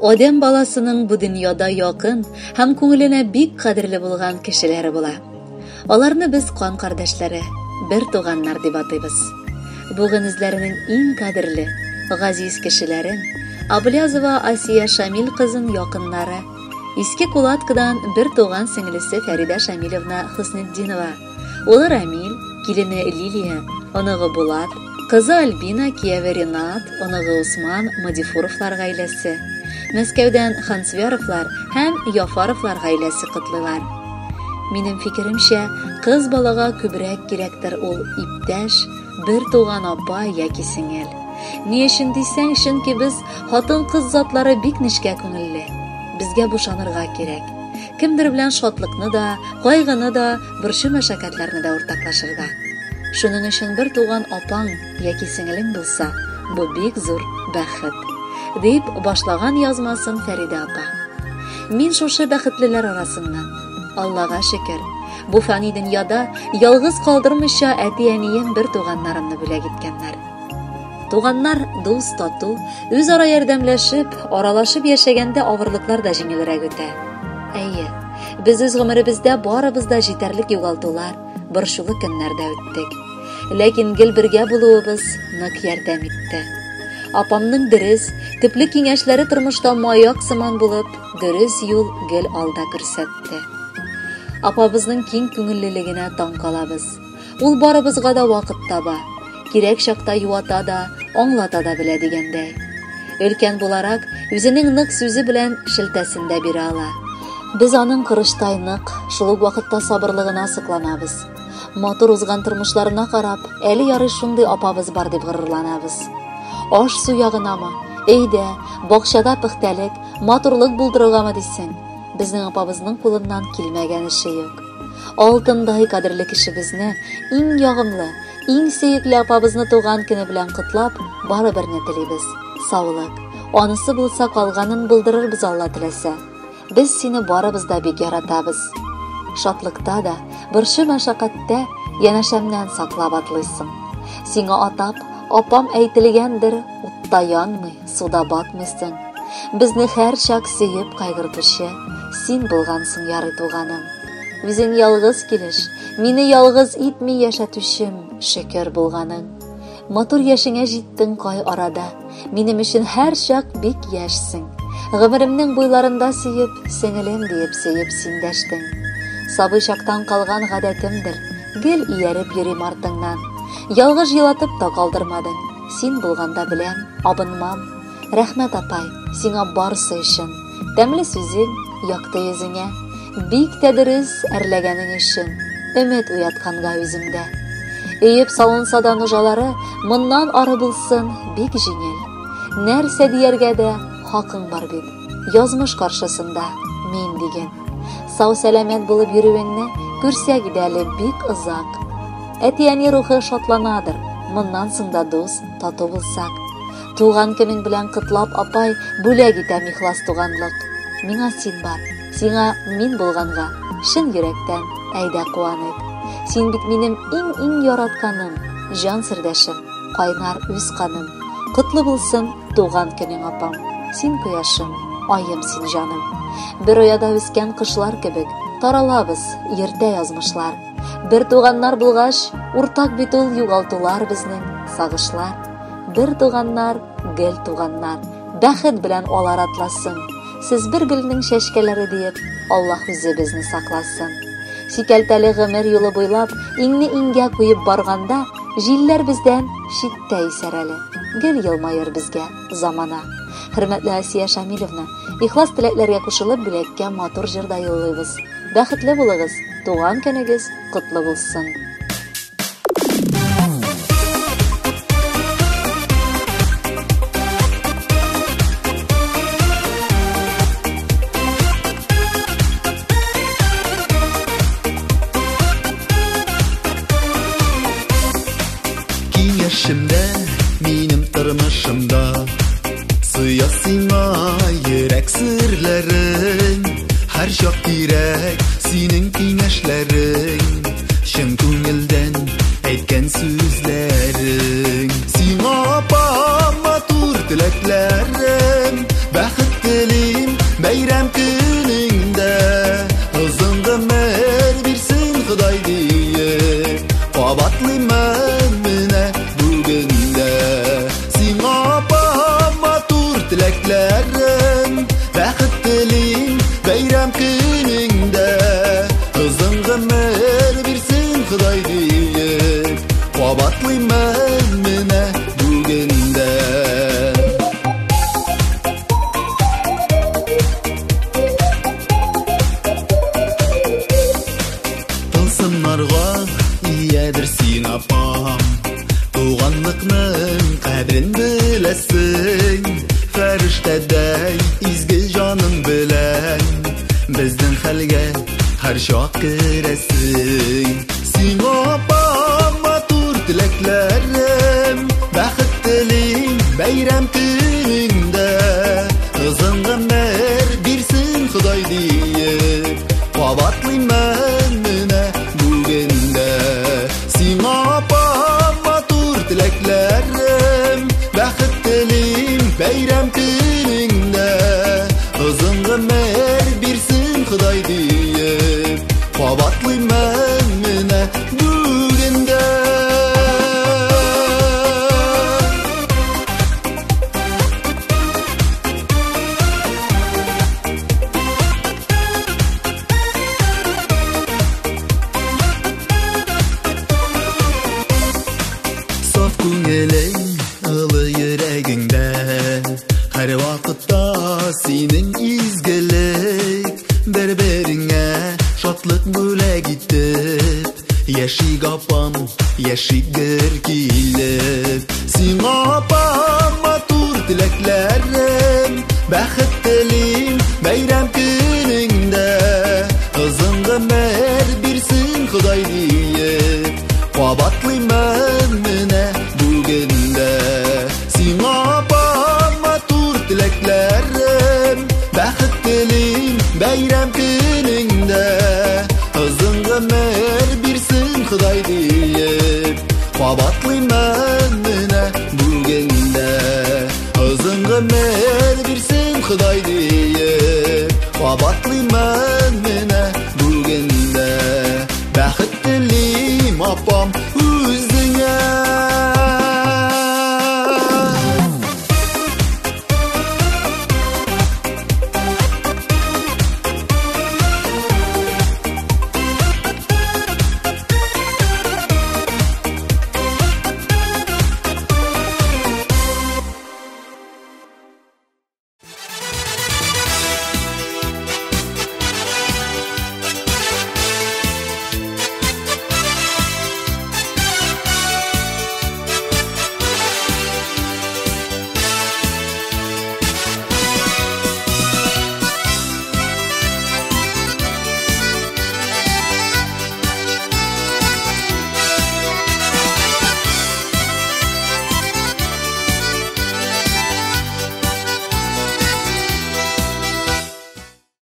Адәм баласының бу дөньяда якын һәм күңеленә бик кадерле булган кешеләре була. Аларны без кан кардәшләре, бер туганнар дип атыйбыз. Бүген үзләренең иң кадерле, газиз кешеләрен, Аблязова Асия Шамил кызын якыннары, Иске Кулаткадан бер туган сеңлесе Фәридә Шамилевна Хөснетдинова, улы Рамил, килене Лилия, оныгы Булат, кызы Альбина, кияве Ренат, оныгы Усман Мадифуровлар гаиләсе, Мәскәүдән Хансверовлар һәм Яфаровлар гаиләсе котлыйлар. Минем фикеремчә, кыз балага күбрәк кирәктер ул иптәш, бер туган апа яки сеңел. Ни өчен дисәң, чөнки без хатын-кыз затлары бик нечкә күңелле. Безгә бушанырга кирәк. Кемдер белән шатлыкны да, кайгыны да, борчу-мәшәкатьләрне дә уртаклашырга. Шуның өчен бер туган апаң яки сеңелең булса, бу бик зур бәхет. Дип башлаган язмасын Фәридә апа. Мин шушы бәхетлеләр арасыннан. Аллага шөкер, бу фани дөньяда ялгыз калдырмыйча әти-әнием бер туганнарымны бүләк иткәннәр. Туганнар дус, тату, үзара ярдәмләшеп, аралашып яшәгәндә авырлыклар да җиңелрәк үтә. Әйе, без үз гомеребездә барыбыз да җитәрлек югалтулар, борчулы көннәр дә үттек. Ләкин гел бергә булуыбыз нык ярдәм итте. Апамның дөрес, төпле киңәшләре тормышта маяк сыман булып, дөрес юл гел алда күрсәтте. Апабызның киң күңеллелегенә таң калабыз. Ул барыбызга да вакыт таба, кирәк чакта юата да, аңлата да белә дигәндәй. Өлкән буларак, үзенең нык сүзе белән шелтәсен дә бирә ала. Без аның корычтай нык, шул ук вакытта сабырлыгына сокланабыз. Матур узган тормышларына карап, әле ярый шундый апабыз бар дип горурланабыз. Аш-су ягынамы, өйдә, бакчада пөхтәлек, матурлык булдыругамы дисең, безнең апабызның кулыннан килмәгән эше юк. Алтындай кадерле кешебезне, иң ягымлы, иң сөекле апабызны туган көне белән котлап, бары берне телибез. Саулык. Анысы булса калганын булдырырбыз Алла теләсә. Без сине барыбыз да бик яратабыз. Шатлыкта да, борчу мәшәкатьтә янәшәмнән саклап атлыйсың. Сиңа атап, апам әйтелгәндер, утта янмый, суда батмыйсың. Безне һәрчак сөеп кайгыртучы син булгансың, ярый туганым. Үзең ялгыз килеш, мине ялгыз итми яшәтүчем, шөкер булганың. Матур яшеңә җиттең кай арада, минем өчен һәрчак бик яшьсең. Гомеремнең буйларында сөеп, сеңелем диеп сөеп син дәштең. Сабый чактан калган гадәтемдер, гел ияреп йөрим артыңнан. Ялгыш елатып та калдырмадың, син булганда беләм, абынмам. Рәхмәт, апай, сиңа барысы өчен. Тәмле сүзең, якты йөзеңә. Бик тә дөрес әрләгәнең өчен. Өмет уятканга үземдә. Өеп салынса да нужалары, моннан ары булсын бик җиңел. Нәрсә дияргә дә хакың бар бит. Язмыш каршысында мин диген. Сау-сәламәт булып йөрүеңне күрсәк иде әле бик озак. Әти-әни рухы шатланадыр, моннан соң да дус, тату булсак. Туган көнең белән котлап, апай, бүләк итәм ихлас туганлык. Миңа син бар, сиңа мин булганга, чын йөрәктән әйдә куаныйк. Син бит минем иң-иң яратканым, җан сердәшем, кайнар үз каным. Котлы булсын туган көнең, апам. Син кояшым, аем син җаным. Бер ояда үскән кошлар кебек, таралабыз, йөртә язмышлар. Бер туганнар булгач, уртак бит ул югалтулар безнең, сагышлар. Бер туганнар, гел туганнар. Бәхет белән алар атласын. Сез бер гөлнең чәчкәләре диеп, Аллаһ үзе безне сакласын. Сикәлтәле гомер юлы буйлап, иңне иңгә куеп барганда, җилләр бездән читтә исәр әле. Гел елмаер безгә замана. Хөрмәтле Асия Шамилевна, ихлас теләкләргә кушылып, бүләккә матур җыр да юллыйбыз. Бәхетле булыгыз, туган көнегез котлы булсын! Киңәшемдә, минем тормышымда Сыя сиңа йөрәк серләрең Һәрчак кирәк синең киңәшләрең Чын күңелдән әйткән сүзләрең Сиңа апам матур теләкләрем Бәхет телим. Кадерен беләсең, фәрештәдәй изге җаның белән безнең хәлгә һәр чак керәсең. Сиңа апам матур теләкләрем, бәхет телим бәйрәм көнеңдә. Озын гомер бирсен Ходай диеп, кабатлыймын менә бүген дә. Сиңа апам матур теләкләрем, бәхет телим бәйрәм көнеңдә. Озын гомер бирсен Ходай диеп, кабатлыймын менә бүген дә. Саф күңелең, ылы йөрәгеңдә, һәр вакытта синең изгелек, бер-береңә шатлык бүләк итеп, яшик апам, яшик гөр килеп. Сиңа апам матур теләкләрем, бәхет телим бәйрәм көнеңдә. Озын гомер бирсен Ходай диеп, кабатлыймын менә бүген дә. Сиңа апам матур теләкләрем, бәхет телим бәйрәм көнеңдә. Озын гомер бирсен Ходай диеп, кабатлыймын